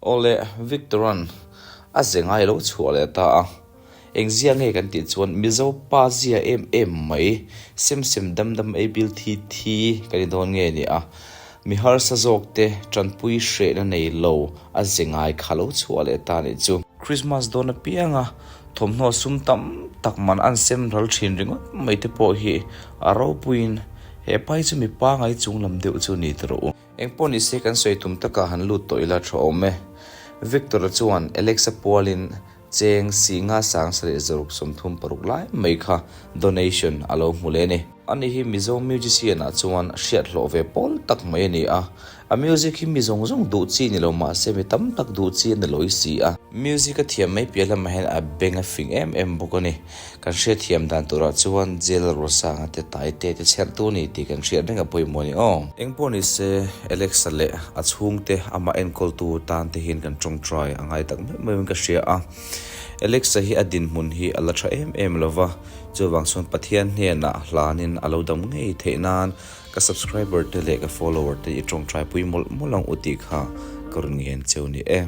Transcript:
Awle, Victor-a'n a ze ngai lo chhuah leh ta a. Engzia nge kan tih chuan Mizo pa zia em em mai, sem sem dam dam ei bil thi thi kan ni dawn nge ni a, mi harsa zawk te tanpui hrehna nei lo a ze ngai kha lo chhuah leh ta nih chu. Christmas dawn apianga thawmhnaw sum tam tak man an sem ral thin ringawt mai te pawh hi a ropuiin he pa hi chu mi pangai chung lam deuh chu ni ta rawh u. Engpawh ni se kan sawi tum takah han lut tawh ila tha awm e. Victor-a chuan Alex-a pualin Cheng Singa 7636 lai mai kha donation a lo hmu leh a ni. Ani hi Mizo musician ah chuan hriat hlawh ve pawl tak mai a ni a. A music hi mi zawng zawng duh chi ni lo mahse mi tam tak duh chi a ni lawi si a. Music a thiam mai piah lamah hian a beng a fing em em bawk a ni. Kan hriatthiam dan turah chuan Jail Rosanga te tai te te chherhtu a ni tih kan hriat reng a pawimawh a ni aw. Engpawh ni se Alexa leh a chhungte amah enkawltu tan te hian kan tawngtai a ngai tak meuh meuhin ka hria a. Alexa hi a dinhmun hi a la tha em em lo va, chuvang chuan Pathian hnenah hlanin a lo dam ngei theih nan ka subscriber te leh ka follower te i tawngtai pui mawlh mawlh ang u tih kha ka rawn ngen cheu ni e.